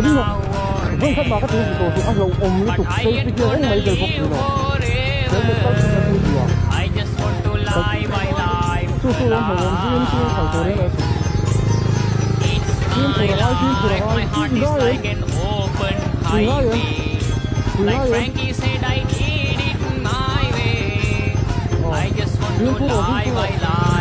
ding rawh vawi khat mah ka ti hmu tawh suh a hlauhawm lutuk safety gear reng mai tel bawk si lo helmet tal chu ka ti duh a chu chu ram hlauhawm zing chungin khalh tur hian a si fimkhur a ngai fimkhur a ngai i ngai em i ngai em i ngai em aw fimkhur rawh fimkhur rawh.